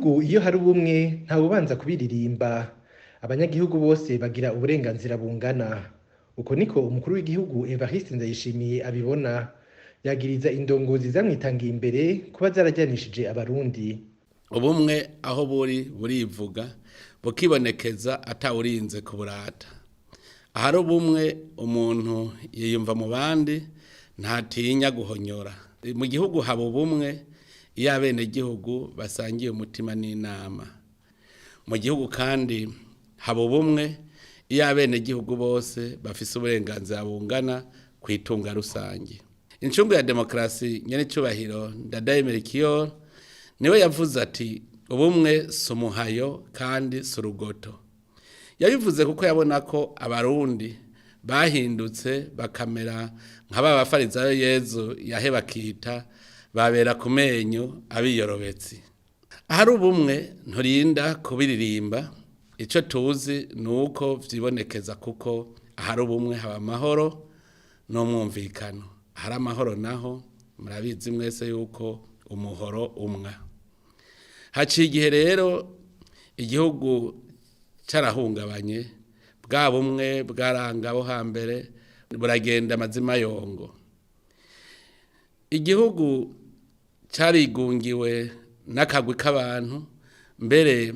Gihugu iyo hari ubumwe, ntawubanza kubiririmba. Abanyagihugu bose bagira uburenganzira bungana. Uko niko umukuru w'igihugu Evariste Ndayishimiye abibona. Yagiriza indongozi zamwitangiye imbere kuba zarajyanishije Abarundi. Ubumwe aho buri burivuga, bukibonekeza atawurinze kuburata. Ahari ubumwe, umuntu yiyumva mu bandi, ntatinya guhonyora. Mu gihugu haba ubumwe iyo abenegihugu basangiye umutima n'inama. Mu gihugu kandi haba ubumwe iyo abenegihugu bose bafise uburenganzira bungana ku itunga rusange. Incungu ya demokarasi, nyenecubahiro Ndadaye Melchior, niwe yavuze ati: "Ubumwe si umuhayo kandi si urugoto." Yabivuze kuko yabona ko Abarundi bahindutse bakamera nka ba bafarizayo Yezu yahe bakita babera ku menyo abiyorobetsi. Ahari ubumwe nturinda kubiririmba, icyo tuzi ni uko vyibonekeza, kuko ahari ubumwe haba amahoro n'umwumvikano. Ahari amahoro naho murabizi mwese yuko umuhoro umwa. Haciye igihe rero igihugu carahungabanye, bwa bumwe bwaranga abo hambere buragenda amazima yongo. Igihugu carigungiwe n'akagwi k'abantu, mbere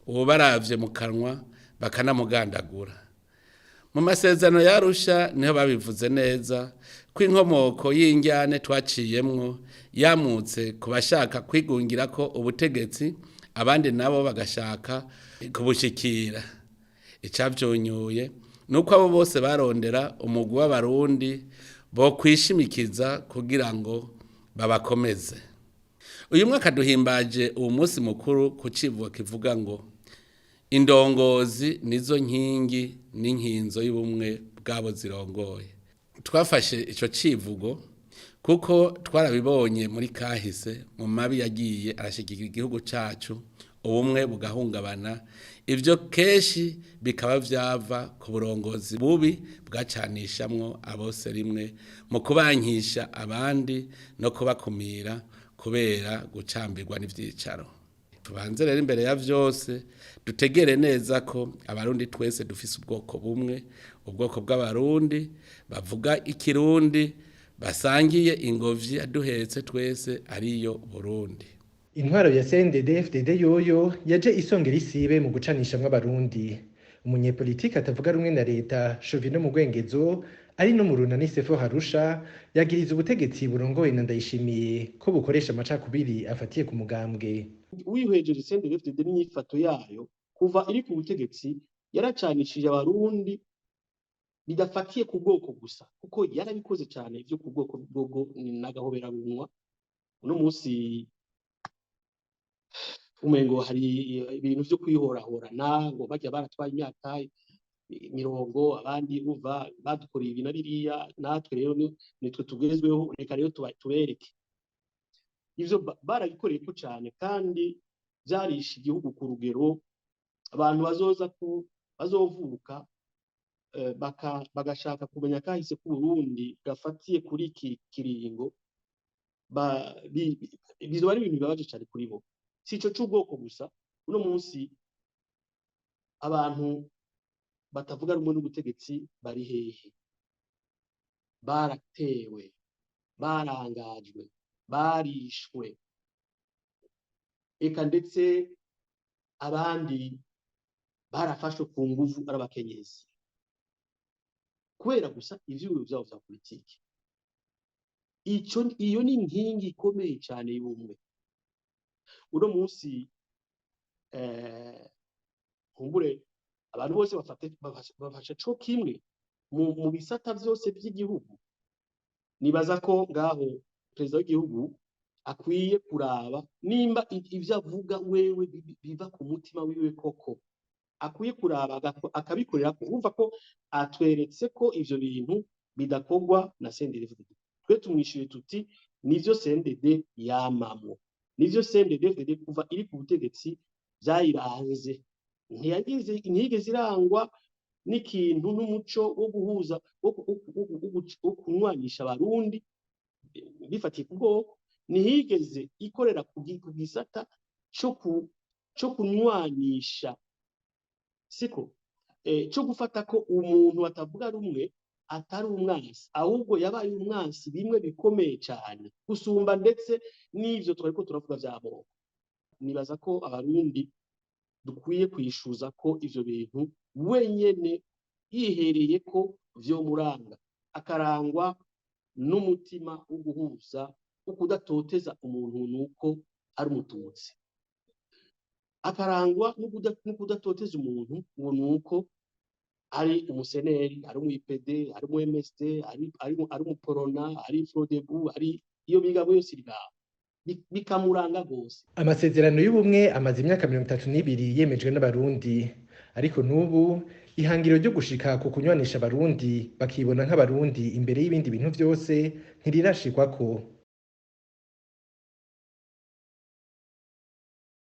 uwubaravye mu kanwa bakanamugandagura. Mu masezerano y'Arusha niho babivuze neza ko inkomoko y'injyane twaciyemwo yamutse ku bashaka kwigungira ko ubutegetsi, abandi nabo bagashaka kubushikira. Icavyunyuye ni uko abo bose barondera umugwi w'Abarundi bo kwishimikiza kugira ngo babakomeze. Uyu mwaka duhimbaje uwo munsi mukuru ku civugo kivuga ngo: "Indongozi nizo nkingi n'inkinzo y'ubumwe bwabo zirongoye." Twafashe ico civugo kuko twarabibonye muri kahise, mu mabi yagiye arashigikira igihugu cacu, ubumwe bugahungabana. Ivyo kenshi bikaba vyava ku burongozi bubi bwacanishamwo abose rimwe mu kubankisha abandi no kubakumira kubera gucambirwa n'ivyicaro. Tubanze rero imbere ya vyose dutegere neza ko Abarundi twese dufise ubwoko bumwe, ubwoko bw'Abarundi bavuga ikirundi, basangiye ingovyi yaduhetse twese, ariyo Burundi. Intwaro ya CNDD-FDD yoyo yaje isongera isibe mu gucanishamwo Abarundi. Umunyepolitike atavuga rumwe na leta Chauvino Mugwengezo, ari no mu runani Sefo Harusha, yagiriza ubutegetsi burongowe na Ndayishimiye ko bukoresha amacakubiri afatiye ku mugambwe. Wihwejeje CNDD-FDD n'inyifato yayo kuva iri ku butegetsi, yaracanishije Abarundi bidafatiye ku bwoko gusa, kuko yarabikoze cyane ibyo ku bwoko bwobwo n'agahoberabunwa. Uno munsi umengo hari ibintu vyo kwihorahorana, ngo barya baratwaye imyaka mirongo, abandi umva badukoreye ibi na biriya, natwe rero nitwe tugezweho, reka rero tubereke. Ivyo barabikoreye ko cane, kandi vyarishe igihugu ku rugero abantu bazoza ku bazovuka bagashaka kumenya kahise k'Uburundi gafatiye kuri iki kiringo, bizoba ari ibintu bibabaje cane kuri bo. Si ico c'ubwoko gusa. Uno munsi abantu batavuga rumwe n'ubutegetsi bari hehe? Baratewe, barangajwe, barishwe, eka ndetse abandi barafashwe ku nguvu ari abakenyezi, kubera gusa ivyiyumviro vyabo vya politiki. Ico iyo ni inkingi ikomeye cane y'ubumwe. Uno munsi nkumbure abantu bose bafashe co kimwe mu bisata vyose vy'igihugu. Nibaza ko ngaho perezida w'igihugu akwiye kuraba nimba ivyo avuga wewe biva ku mutima wiwe koko. Akwiye kuraba akabikorera. Urumva ko atweretse ko ivyo bintu bidakorwa na CNDD-FDD. Twe tumwishuye tuti: "Nivyo CNDD yamamwo, nivyo CNDD-FDD kuva iri ku butegetsi vyayiranze. Ntiyagize, ntiyigeze irangwa n'ikintu n'umuco wo guhuza, wo kunywanisha Abarundi bifatiye ku bwoko. Ntiyigeze ikorera ku gisata co co kunywanisha, siko co gufata ko umuntu atavuga rumwe atari umwansi, ahubwo yabaye umwansi bimwe bikomeye cyane gusumba ndetse n'ivyo twariko turavuga vy'amoko. Nibaza ko Abarundi dukwiye kwishuza ko ivyo bintu wenyene yihereye ko vyomuranga, akarangwa n'umutima wo guhuza, wo kudatoteza umuntu nuko ari umututsi, akarangwa no kudatoteza umuntu ngo nuko ari umuseneri, ari umu IPD, ari umu MSD, ari umuporona, ari Frodebu, ari iyo migabo yose iri ngaho, bikamuranga rwose. Amasezerano y'ubumwe amaze imyaka 32 yemejwe n'Abarundi, ariko n'ubu ihangiro ryo gushika ku kunywanisha Abarundi bakibona nk'Abarundi imbere y'ibindi bintu vyose ntirirashikwako.